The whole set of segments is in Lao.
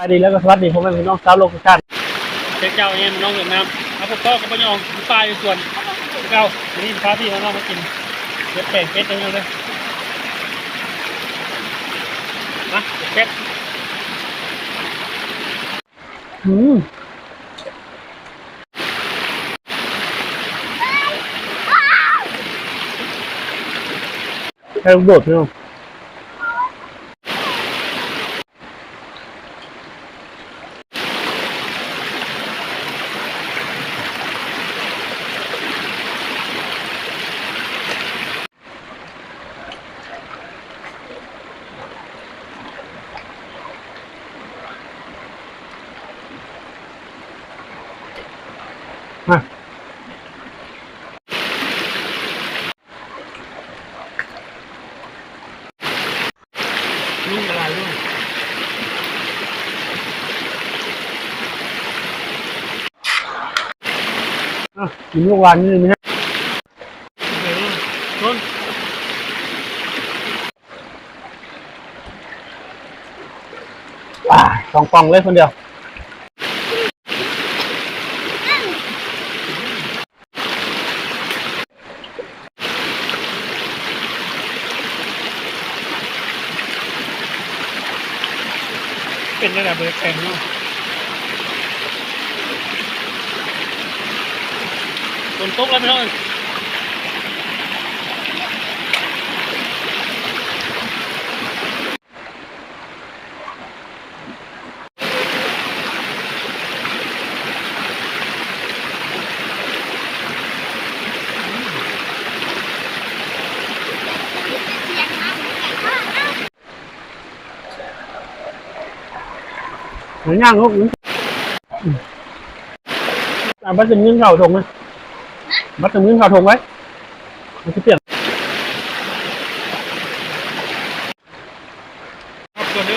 ສະບາຍດີ ແລ້ວກໍສະຫວັດດີພໍ່ແມ່ພີ່ນ້ອງຊາວໂລກທຸກທ່ານ. ເຈົ້າແມ່ນ້ອງຫວຽດນາມ ມາພົບພໍ້ກັບປ້າຍອງຢູ່ປ່າຢູ່ສວນຄືເກົ່າ. ມື້ນີ້ພາພີ່ພານ້ອງມາກິນເປັດ ແກງເປັດເດີພີ່ນ້ອງເດີ. ມາເປັດ ອືມ ໃສ່ລູກໂດດພີ່ນ້ອງ. ມາ ຍຸງກະຫຼາຍຢູ່. ອ່ະ ກິນລູກຫວານນີ້ແມ່. ເອີ ຊົນ ອ່າ ສອງປ່ອງເລີຍຄົນດຽວ. ເປັນແນວໃດບໍ່ຢາກແຂ່ງເນາະ. ຝົນຕົກແລ້ວພີ່ນ້ອງເອີຍ. ຍ່າງລູກ ອືມ ເອົາບັດເຕີມເງິນເຂົ້າຖົງນະ ບັດເຕີມເງິນເຂົ້າຖົງໄວ້ ມັນຊິປ່ຽນ. ຂັບກ່ອນເດີ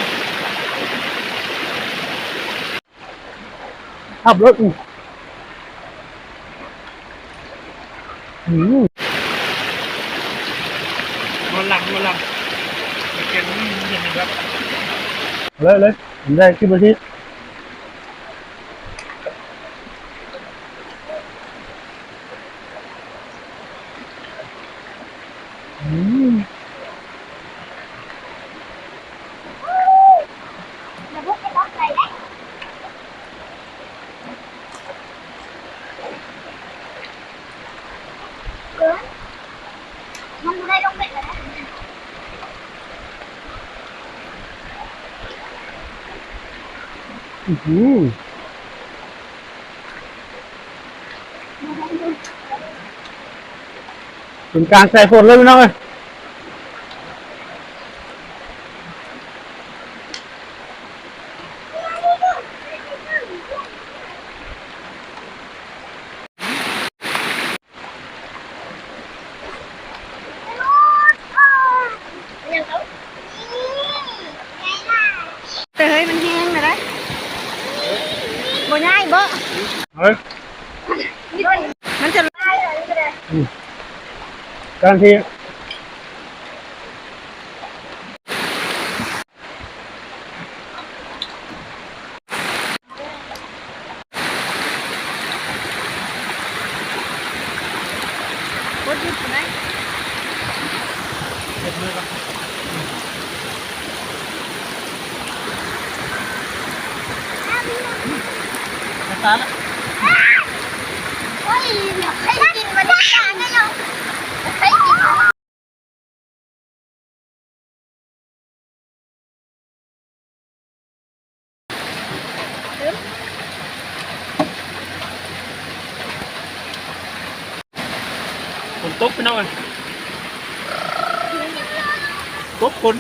ຂັບລົດ ອືມ ອືມ ນອນຫຼັບ ນອນຫຼັບ ເປັນ ເປັນແບບ ເລີຍ ເລີຍ ໄດ້ສິບນາທີ. ອືມ ມັນບໍ່ໄດ້ລົງເບັດແລ້ວນະ. ອືມ ເປັນການໃສ່ຝົນເລີຍພີ່ນ້ອງເອີຍ. ແຕ່ເຮີ້ຍ ມັນແຮງນະໄດ໋ ບໍ່ຍ້າຍບໍ່? ເຮີ້ຍ ມັນຈະ ອືມ ການທີ່ ຝົນຕົກພີ່ນ້ອງເອີຍ ຕົກຝົນ.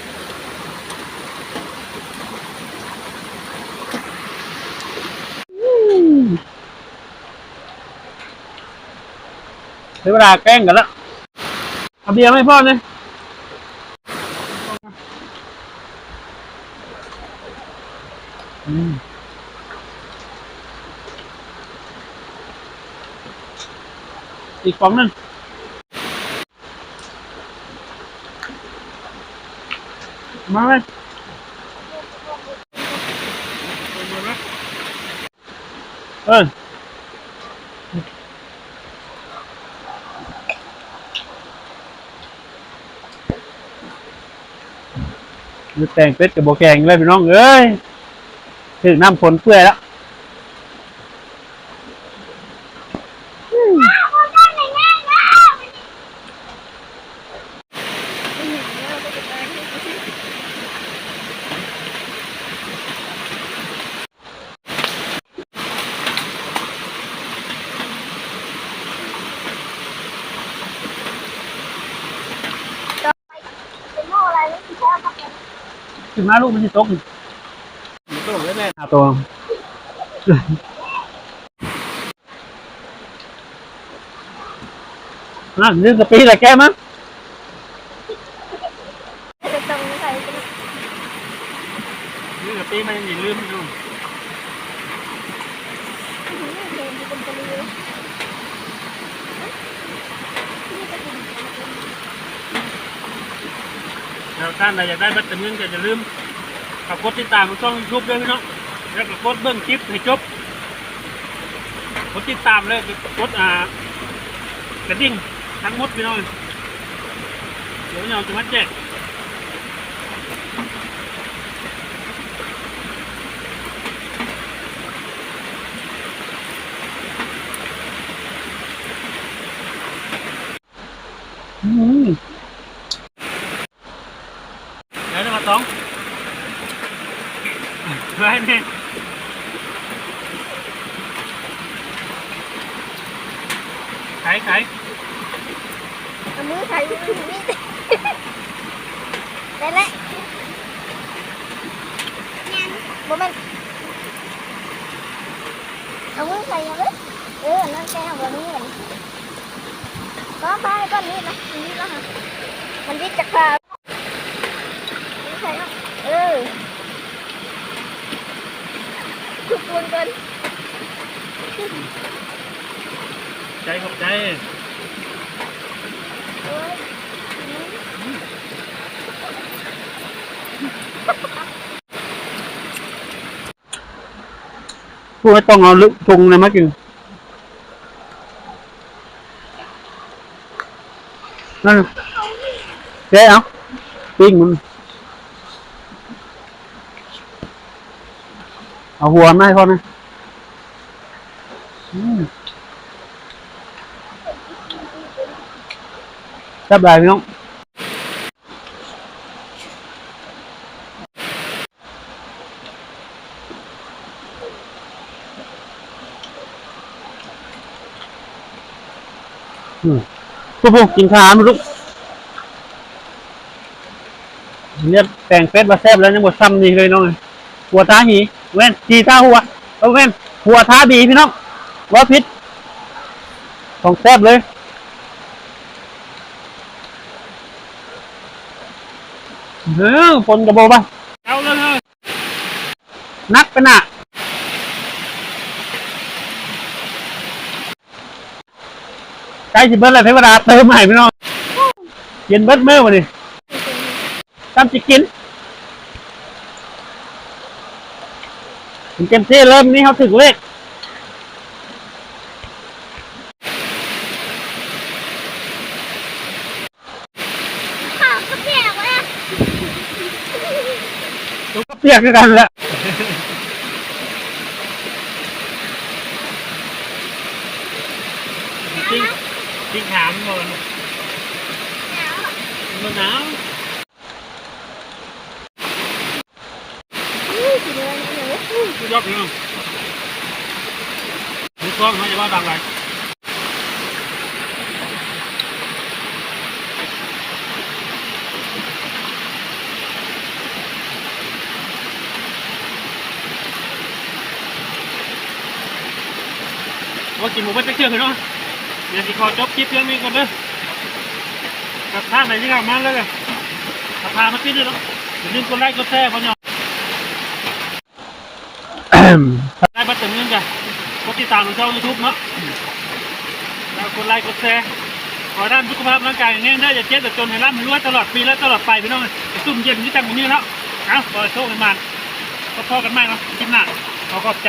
ເວລາແກ້ງກັນລະ ເອົາເບຍມາໃຫ້ພໍ່ແດ່. ອືມ ອີກປ໋ອງໜຶ່ງ ມາເລີຍ. ເອີ ແກງເປັດກໍບໍ່ແຂງເລີຍພີ່ນ້ອງເອີຍ ຖືກນ້ຳຝົນເປື່ອຍແລ້ວ. ຂຶ້ນມາລູກ ມັນຊິຕົກ ຕົກເລີຍແມ່ ຫ້າຕົວ. ນັ້ນ ລືມກະປິລະ ແກະມາ ລືມກະປິ ມັນຍັງຊິລືມຢູ່. ແລ້ວທ່ານໃດຢາກໄດ້ບັດເຕີມເງິນກໍຢ່າລືມ ຝາກກົດຕິດຕາມຊ່ອງຢູທູບດ້ວຍພີ່ນ້ອງ ແລ້ວກໍກົດເບິ່ງຄລິບໃຫ້ຈົບ ກົດຕິດຕາມ ແລ້ວກໍກົດ ອ່າ ກະດິ່ງທັງໝົດພີ່ນ້ອງ ດຽວເຮົາຈະມາແຈກ. ອືມ ໄດ້ແລ້ວມາຕ້ອງ ໄດ້ແນ່ ໄຂ ໄຂ ເອົາມືໄຂ ໄດ້ແລ້ວ ບໍ່ແມ່ນ ເອົາມືໃສ່ຫຍັງເອີຍ ເອີ ອັນນັ້ນແກະອອກແລ້ວນີ້ ມັນ ກໍພາໄປກ່ອນ ມີດນະ ມີດນະ ມັນວິດຈາກຂາ ໃສ່ເນາະ ເອີ ທຸບປູນກ່ອນ ຂອບໃຈ ຂອບໃຈ ໂອ້ຍ. ຜູ້ໃຫ້ຕ້ອງເອົາຖົງນັ້ນມາກິນ ນັ້ນ ແກະເອົາ ປີ້ງມັນ ເອົາຫົວມາໃຫ້ພໍ່ນະ ອືມ ແຊບຫຼາຍພີ່ນ້ອງ. ອືມ ປຸ້ມໆ ກິນຂາມາລູກ ເນຍ ແກງເປັດວ່າແຊບແລ້ວ ຍັງບໍ່ຊ່ຳນີ້ເລີຍນ້ອງ ຫົວທາຫີ ແມ່ນ ຈີ່ທາຫົວ ເອີ ແມ່ນ ຫົວທາບີພີ່ນ້ອງ ເວົ້າຜິດ ຂອງແຊບເລີຍ ເອີ ຝົນກໍບໍ່ວ່າ ເອົາເລີຍ ໜັກໄປໜ້າ ໃກ້ຊິເບິດແລ້ວ ເທວະດາເຕີມໃຫ້ພີ່ນ້ອງ ກິນເບິດມື້ບາດນີ້ ຊ້ຳຊິກິນ ກິນເຕັມທີ່ເລີຍ ມື້ນີ້ເຮົາຖືກເລກ. ເຂົ້າກໍປຽກແລ້ວ ຕົວກໍປຽກຄືກັນແຫຼະ ຈິງ ຈິງຖາມບໍ່ ໜາວ ບໍ່ໜາວ. ອຸ້ຍ ຊິເດີນອີຫຍັງເວີຍ ອຸ້ຍ ສຸດຍອດເລີຍ ມີກ້ອງເຮົາຈະເວົ້າຕາມໄປ ໂອ້ ກິນບໍ່ເບິດຈັກເທື່ອເນາະ ດຽວຊິຂໍຈົບຄລິບພຽງນີ້ກ່ອນເດີ ກັບທ່ານໃດທີ່ເຂົ້າມາແລ້ວກໍ ສະພາມາຕິດເດີເນາະ ຢ່າລືມກົດໄລ້ກົດແຊພໍ່ນ້ອງ ໄດ້ບັດເຕີມເງິນກະກົດຕິດຕາມຊ່ອງຢູທູບເນາະ ແລ້ວກົດໄລ້ກົດແຊ ຂໍໃຫ້ທ່ານສຸຂະພາບຮ່າງກາຍແຂງແຮງເດີ ຢ່າເຈັບຢ່າຈົນ ໃຫ້ລ່ຳໃຫ້ລວຍຕະຫຼອດປີ ແລະ ຕະຫຼອດໄປພີ່ນ້ອງ ໄປຊຸ່ມເຢັນຄືຈັ່ງມື້ນີ້ເນາະ ເອົາ ຂໍໃຫ້ໂຊກໃຫ້ໝານ ພໍ້ກັນໃໝ່ເນາະ ຄລິບໜ້າ ຂໍຂອບໃຈ.